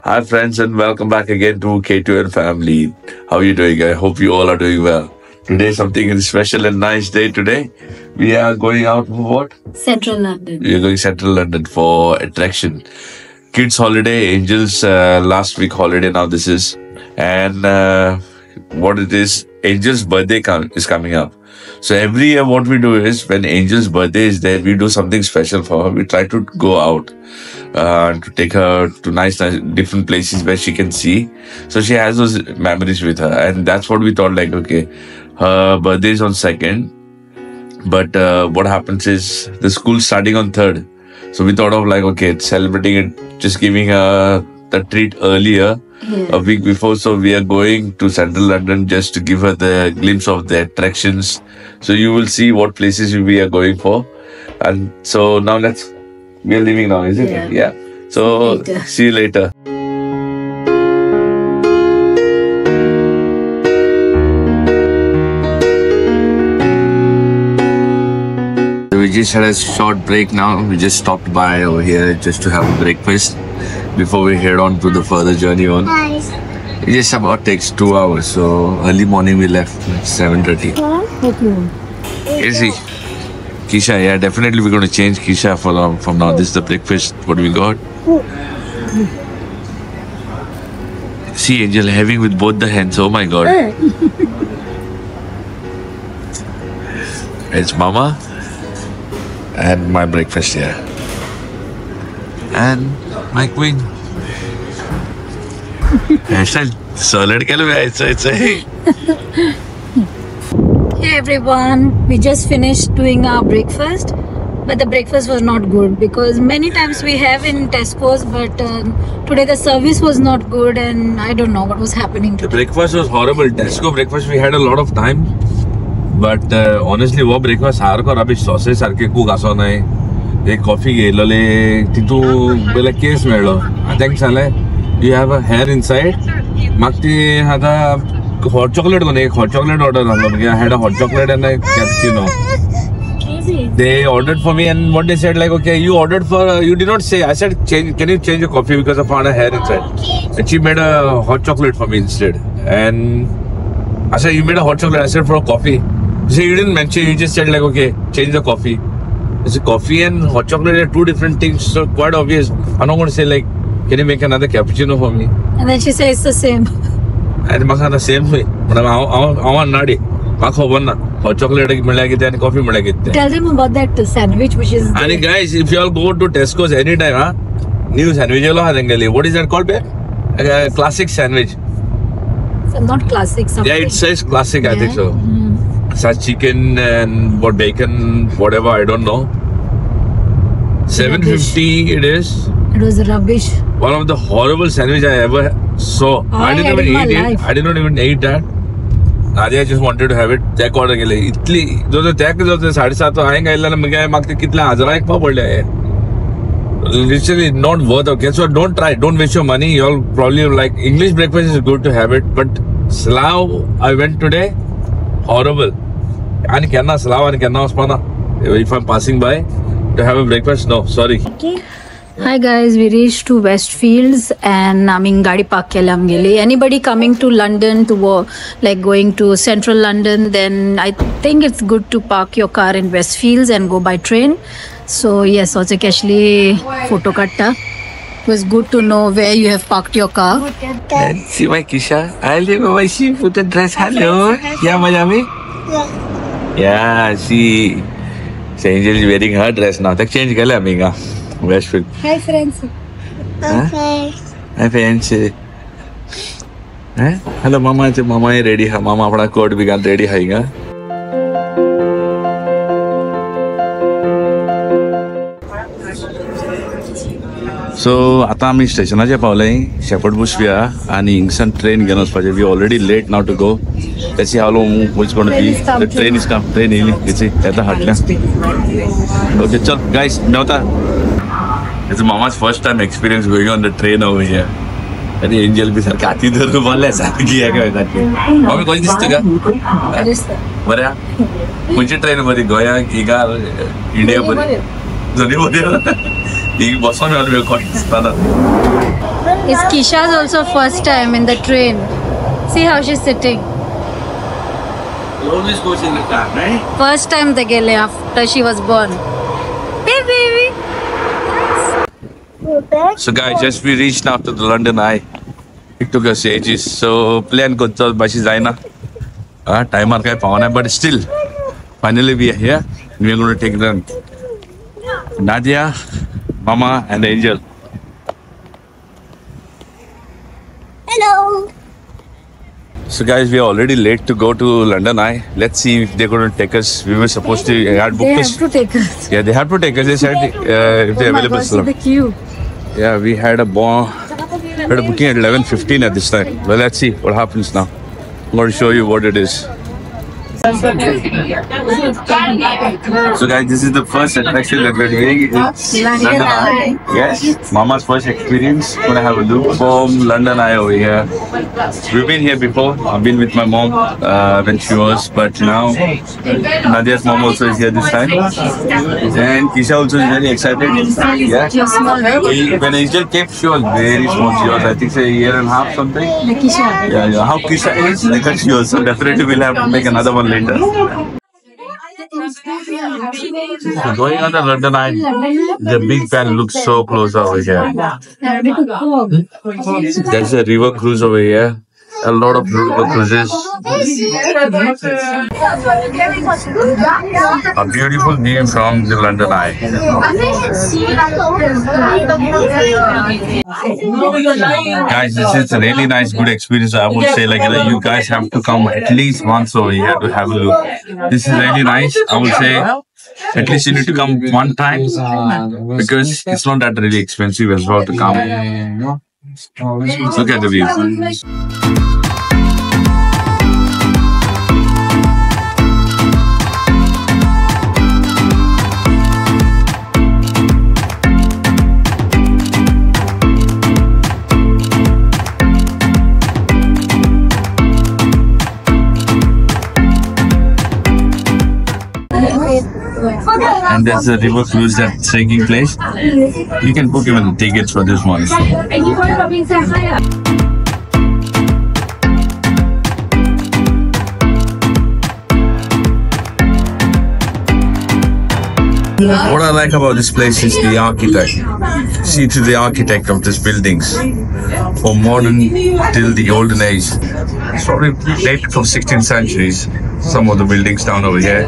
Hi friends, and welcome back again to K2N family. How are you doing? I hope you all are doing well. Today something special and nice day today. We are going out for what? Central London. We are going Central London for attraction. Kids holiday, Angel's last week holiday now this is. And what it is, Angel's birthday is coming up. So every year what we do is when Angel's birthday is there, we do something special for her. We try to go out to take her to nice different places where she can see. So she has those memories with her. And that's what we thought, like, okay, her birthday is on 2nd. But what happens is the school's starting on 3rd. So we thought of like, okay, celebrating it, just giving her the treat earlier. Yeah. A week before, so we are going to Central London just to give her the glimpse of the attractions. So you will see what places we are going for. And so now we are leaving now, isn't it? Yeah. So see you later. We just had a short break now. We just stopped by over here just to have a breakfast before we head on to the further journey on. It just about takes 2 hours. So early morning we left like 7:30. Easy. Kisha, yeah, definitely we're going to change Kisha from now. This is the breakfast what we got. See Angel having with both the hands. Oh my God. It's Mama and my breakfast here. And my queen. Hairstyle solid. Hey everyone, we just finished doing our breakfast, but the breakfast was not good because many times we have in Tesco's, but today the service was not good and I don't know what was happening today. The breakfast was horrible. Tesco breakfast we had a lot of time, but honestly, wo breakfast सारको rubbish, sausage सारके cook आसो नाय. एक coffee घेतलेले तितू पयले केस मेळ्ळो तांकां सांगलें you have a hair inside. म्हाका ती आतां हॉट चॉकलेट कोण एक हॉट चॉकलेट ऑर्डर जालो मागीर I had a hot chocolate and a cappuccino. They ordered for me and what they said like, okay, you ordered for, you did not say. I said, change, can you change your coffee because I found a hair inside. And she made a hot chocolate for me instead. And I said, you made a hot chocolate. I said, for a coffee. She said, you didn't mention, you just said like, okay, change the coffee. I said, coffee and hot chocolate are two different things, so quite obvious. I'm not going to say like, can you make another cappuccino for me? And then she says it's the same. And म्हाका the same way. But I'm not. Hot chocolate and coffee. Tell them about that sandwich which is. And guys, if you all go to Tesco's anytime, huh? New sandwich. What is that called, babe? A classic sandwich. So not classic. Something. Yeah, it says classic, yeah. I think so. Mm. Such chicken and what bacon, whatever, I don't know. 7.50 it is. It was rubbish. One of the horrible sandwich I ever saw. I didn't even eat it. I did not even eat that. Nadia just wanted to have it. Check order केले. इतली जो check जो 7:30 हांवें गायल्ल्यान मागीर म्हाका कितले हजारांक पाव पडले. Literally not worth. Okay, so don't try. Don't waste your money. You all probably like English breakfast is good to have it, but Slough I went today, horrible. And केन्ना Slough and केन्ना वचपाना. If I'm passing by to have a breakfast, no, sorry. Okay. Hi guys, we reached to Westfields and आमी गाडी park केल्या आमगेली. Anybody coming to London to like going to Central London, then I think it's good to park your car in Westfields and go by train. So yes, also actually photo katta. It was good to know where you have parked your car. And see my Kisha. Hello, my she put the dress. Hello. Yeah, Miami. Yeah, see. So Angel is wearing her dress now. Tak change केला आमी Westfield. Hi friends. Hi. Hi friends. Hello mama. Mama is ready. Mama अपना coat भी ready है. So आता आमी स्टेशनाचेर पावले. Shepherd Bush बी आहा आनी हिंगसान ट्रेन घेवन वचपाचें. We already late now to go. Let's see how long it's going to be. The train is come. Train येयली. येता हाडल्या. Okay, चल guys, मेवता. It's Mama's first time experience going on the train over here. आनी angel बी सारकें हाती धरून बसल्या सारकी हें सारकें. मम्मी कशें दिसता तुका? बरें आहा? खंयची ट्रेन बरी? गोंयांक हिंगा इंडिया बरी? दोनी बरी. ही बसोन मेळ्ळो कोण दिसताना. It's Kisha's also first time in the train. See how she's sitting. You always goes in the car, right? First time they gele after she was born. Hey baby. So guys, just we reached now to the London Eye. It took us ages. So plan करतो बाशी जायना. Timer काय पावना, but still, finally we are here. And we are going to take them. Nadia, Mama, and Angel. Hello. So guys, we are already late to go to London Eye. Let's see if they're going to take us. We were supposed to had booked. They have to take us. Yeah, they have to take us. They said if they're available. God, see the queue. Yeah, we had a booking at 11:15 at this time. Well, let's see what happens now. I'm going to show you what it is. So guys, this is the first attraction that we're doing. It's London Eye. Yes, Mama's first experience. Gonna have a look from London Eye over here. We've been here before. I've been with my mom when she was, but now Nadia's mom also is here this time. And Kisha also is very excited. Yeah. When Angel came, she was very small. She was, I think, say a year and a half something. Yeah, yeah. How Kisha is, like she also definitely will have to make another one later. So going on the London Eye, the Big Ben looks so close over here. There's a river cruise over here. A lot of river cruises. A beautiful view from the London Eye. Guys, this is a really nice, good experience. I would say, like, you guys have to come at least once over here to have a look. This is really nice. I would say at least you need to come one time because it's not that really expensive as well to come. Look at the view. And there's a river cruise that's taking place. You can book even tickets for this one. What I like about this place is the architect. See to the architect of these buildings, from modern till the olden age. It's probably dated from 16th centuries. Some of the buildings down over here.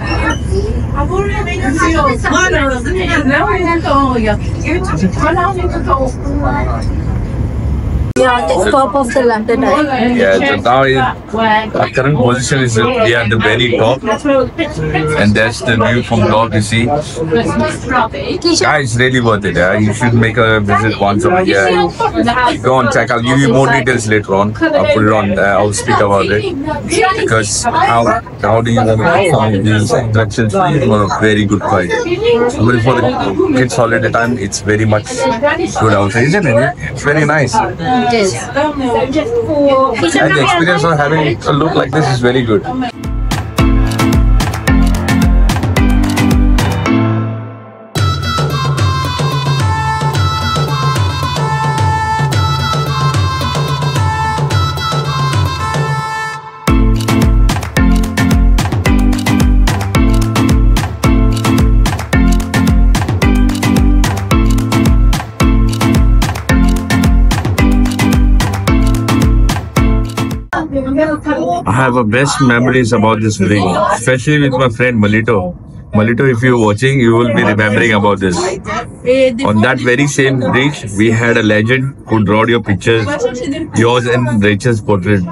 Yeah, the top of the London Eye. Yeah, so now our current position is we are at the very top, and that's the view from top, you see. Guys, it's really worth it. Yeah? You should make a visit once over here. Go and check. I'll give you more details later on. I'll put it on. I'll speak about it because how do you want to find these attractions for a very good price? But for the kids holiday time, it's very much good outside, isn't it? It's very nice. It is. And the experience of having a look like this is very good. I have the best memories about this bridge, especially with my friend Malito. Malito, if you're watching, you will be remembering about this. On that very same bridge, we had a legend who drew your pictures, yours and Rachel's portrait.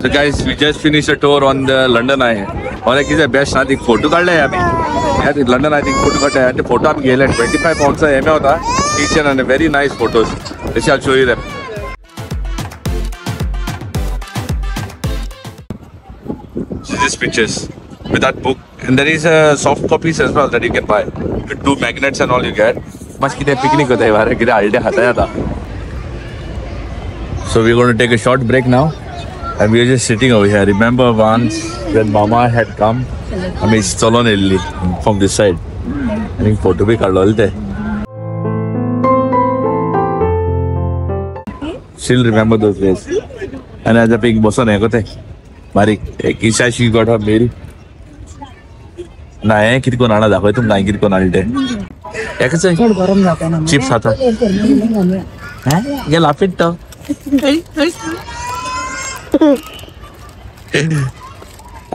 So guys, we just finished a tour on the London Eye. और एक best ना photo काढले आम्ही London I think photo काढले photo आम्ही गेले 25 पाउंडचा M होता teacher आणि very nice photos. I'll show you them. So these pictures with that book, and there is a soft copies as well that you can buy. With 2 magnets and all you get. मस्त किती picnic होता है किती हल्डे खाता आता. So we're going to take a short break now, and we are just sitting over here. Remember once when Mama had come, I mean, chalon elli from this side. आनी photo बी काडलोले ते. Still remember those days. आनी आतां पीक बसोन हें कोते बारीक Isha she got her meal. ना हें कितें करून हाडा दाखय तुमकां हांवें कितें करून हाडलें तें. एकच चिप्स खाता गे लाफीट तो.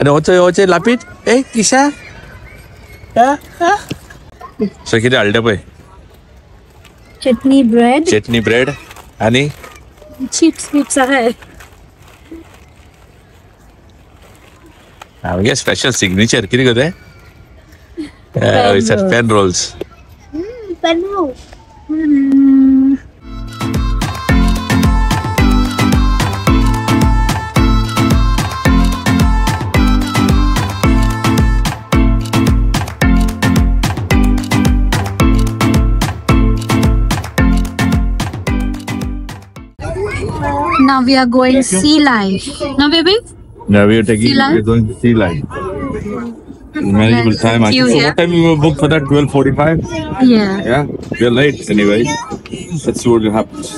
आनी वचय वचय लापीट ए किशा. सो कितें हाडलें पळय? चटणी ब्रेड. चटणी ब्रेड आनी चिप्स बिप्स आहे. आमगे स्पेशल सिग्नेचर कितें गो तें? Pen rolls. Pen rolls. Now we are going sea life. No, baby? Now we are taking, we are going to sea life. Manageable time. I think. So what time we were booked for that? 12:45? Yeah. Yeah? We are late anyway. Let's see what happens.